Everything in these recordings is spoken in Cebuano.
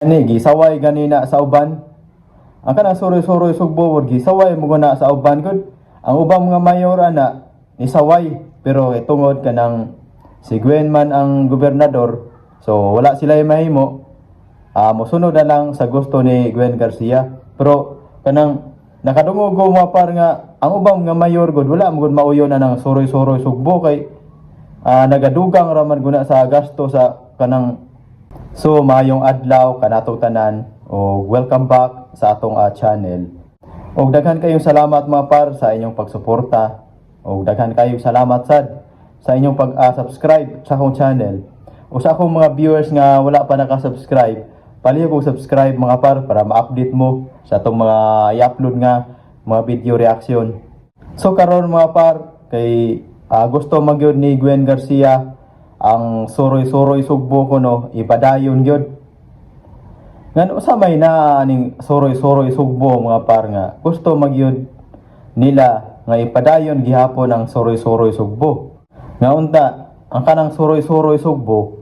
Ani gisaway ganina sa uban. Ang kanang suroy-suroy Sugbo gisaway mo na sa uban gud. Ang ubang mga mayor ana nisaway, pero tungod kanang si Gwen man ang gobernador, so wala sila mahimo. Mosunod na lang sa gusto ni Gwen Garcia. Pero kanang nakadungog ko, mga par, nga ang ubang mga mayor gud wala mo gud mauyon na ng suroy-suroy Sugbo kay nagadugang raman guna sa gasto sa kanang. So maayong adlaw kanatong tanan o welcome back sa atong channel. Og daghan kayong salamat, mga par, sa inyong pagsuporta. Og daghan kayong salamat sad sa inyong pag-subscribe sa akong channel. O sa akong mga viewers nga wala pa naka-subscribe, palihog og subscribe, mga par, para ma-update mo sa atong mga i-upload nga mga video reaction. So karon, mga par, kay gusto magyud ni Gwen Garcia ang suroy-suroy Sugbo kuno ipadayon gyud. Ngano sa may na aning suroy-suroy Sugbo, mga par, nga gusto magyud nila nga ipadayon gihapon ang suroy-suroy Sugbo? Nga unta ang kanang suroy-suroy Sugbo,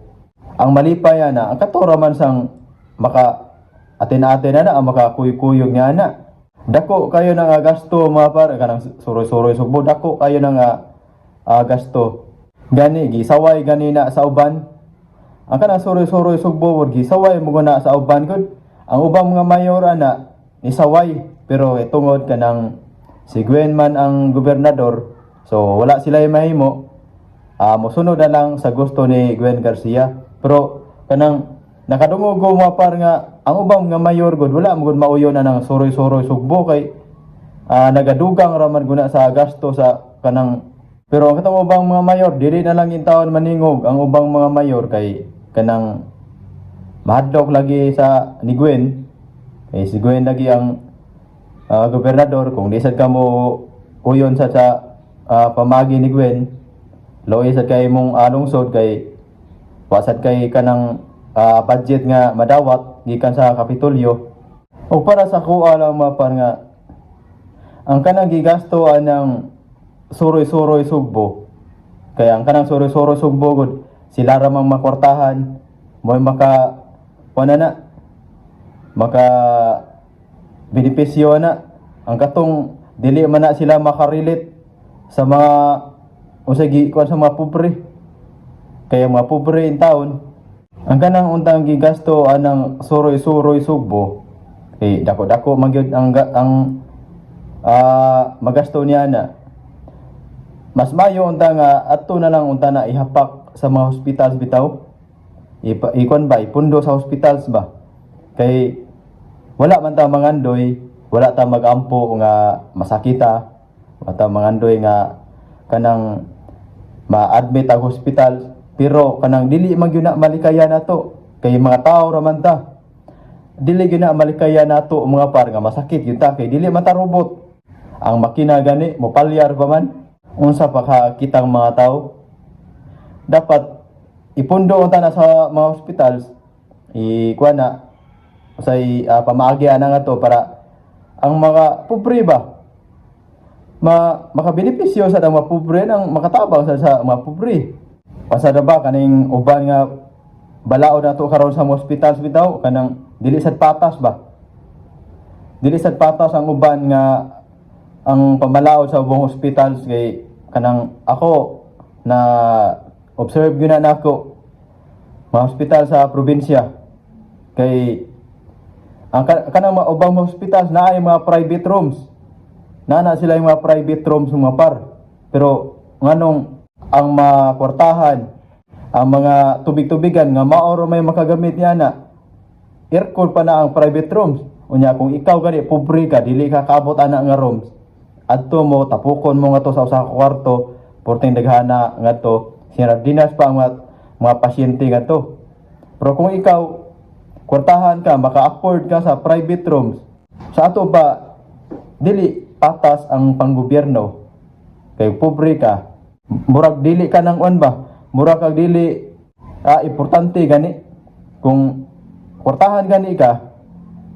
ang malipay ana ang katura man sang maka atin-atin na ang makakuy-kuyog niya ana. Dako kayo na nga gasto, mga par, kanang suroy-suroy Sugbo, dako kayo na nga gasto. Gani gisaway ganina sa uban. Ang kanang suroy-suroy Sugbo gisaway mo na sa uban gud. Ang ubang mga mayor ana nisaway, pero tungod kanang si Gwen man ang gobernador, so wala sila mahimo. Mosunod na lang sa gusto ni Gwen Garcia. Pero kanang nakadungog ko, mga par, nga ang ubang mga mayor gud wala mo gud mauyon na ng suroy-suroy Sugbo kay nagadugang raman guna sa gasto sa kanang. Pero ang katong ubang mga mayor, dili na lang intawon maningog ang ubang mga mayor kay kanang mahadlok lagi sa ni Gwen. Kay si Gwen lagi ang gobernador. Kung di sad ka mo uyon sa pamagi ni Gwen, luoy sad kay mong lungsod kay wa sad kay kanang budget nga madawat gikan sa Kapitolyo. O para sa kuha lang, mga par, nga ang kanang gigasto anang suroy-suroy Sugbo, kaya ang kanang suroy-suroy Sugbo gud sila ra mang makwartahan mo, maka kuan na maka benepisyo na. Ang katong dili man na sila makarelate sa mga unsay gi kuan sa mga pobre, kaya mga pobre in town. Ang kanang untang gigasto anang suroy-suroy Sugbo kay dako-dako man gyud ang magasto niya na. Mas mayo unta nga adto na lang unta na ihapak sa mga hospitals bitaw. Ikuan ba, ipundo sa hospitals ba, kay wala man ta mangandoy, wala ta magampo nga masakita, wala ta mangandoy nga kanang ma-admit ang hospital, pero kanang dili man gyud na malikaya nato kay mga tao ra man ta. Dili gyud na malikaya nato, mga par, nga masakit gyud ta kay dili man ta robot. Ang makina gani mopalyar pa man, unsa pa ka kitang mga tao? Dapat ipundo unta na sa mga hospitals, ikuan na say pamaagi ana nga to para ang mga pobre ba ma makabenepisyo sa mga pobre nang makatabang sa mga pobre. Pasada ba kaning uban nga balaod nato karon sa mga hospitals bitaw, kanang dili sad patas ba? Dili sad patas ang uban nga ang pamalaod sa ubang hospitals kay kanang ako na observe gyud na nako mga hospital sa probinsya, kay ang kanang mga ubang mga hospitals na ay mga private rooms na na sila yung mga private rooms, mga par, pero nganong ang mga kwartahan, ang mga tubig-tubigan nga mao may makagamit niya na aircon pa na ang private rooms. Unya kung ikaw gani pobre ka, dili ka kaabot ana nga rooms, adto mo tapukon mo nga to sa usa ka kwarto, porting daghana ngadto sinardinas pa ang mga pasyente ngadto. Pero kung ikaw kwartahan ka, maka-afford ka sa private rooms. Sa ato ba, dili patas ang panggobyerno kay pobre ka, murag dili ka nang uan ba, murag kag dili importante gani. Kung kwartahan gani ka,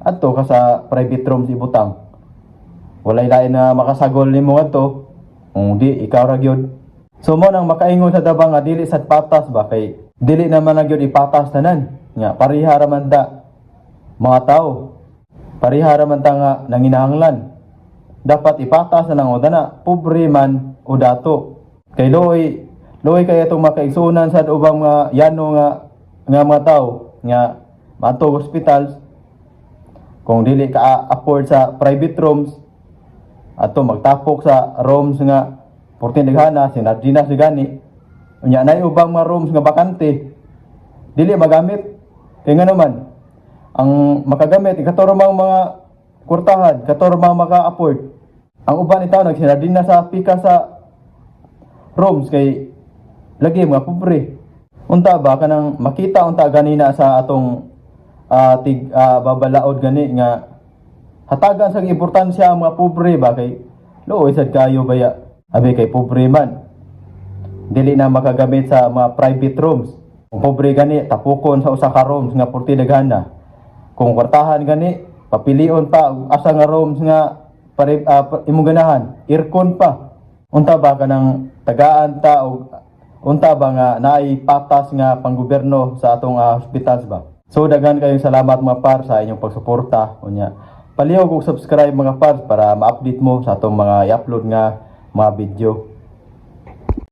adto ka sa private rooms ibutang, walay lain na makasagol nimo ngadto kung di ikaw ra gyud. So mo nang makaingon sa dabang nga dili sad patas ba, kay dili naman na gyud ipatas tanan nga pareha ra man da. Mga tao, pareha ra man ta nga nanginahanglan. Dapat ipatas na lang o dana, pobre man o dato. Kay luoy, luoy kay atong makaigsuonan sa ubang mga yano nga nga mga tao nga maadto og hospitals kung dili ka afford sa private rooms, ato magtapok sa rooms nga 14 daghana sinardinas gani. Unya nay ubang mga rooms nga bakante, dili magamit kay ngano man ang makagamit kato ra mang mga kwartahan, kato ra mang maka-afford. Ang uban itaw nagsinardina sa pika sa rooms kay lagi mga pobre. Unta ba kanang makita unta ganina sa atong tig babalaod gani nga hatagan sa importansya ang mga pobre ba, kay luoy sad kayo baya. Abi kay pobre man, dili na makagamit sa mga private rooms. Kung pobre gani, tapukon sa usa ka rooms nga purti daghana. Kung kwartahan gani, papilion pa og asa nga rooms nga pare, imong ganahan, aircon pa. Unta ba kanang tagaan ta og unta ba nga naay patas nga panggobyerno sa atong hospitals ba. So daghan kayong salamat, mga par, sa inyong pagsuporta. Unya palihog og subscribe, mga par, para ma-update mo sa atong mga i-upload nga mga video.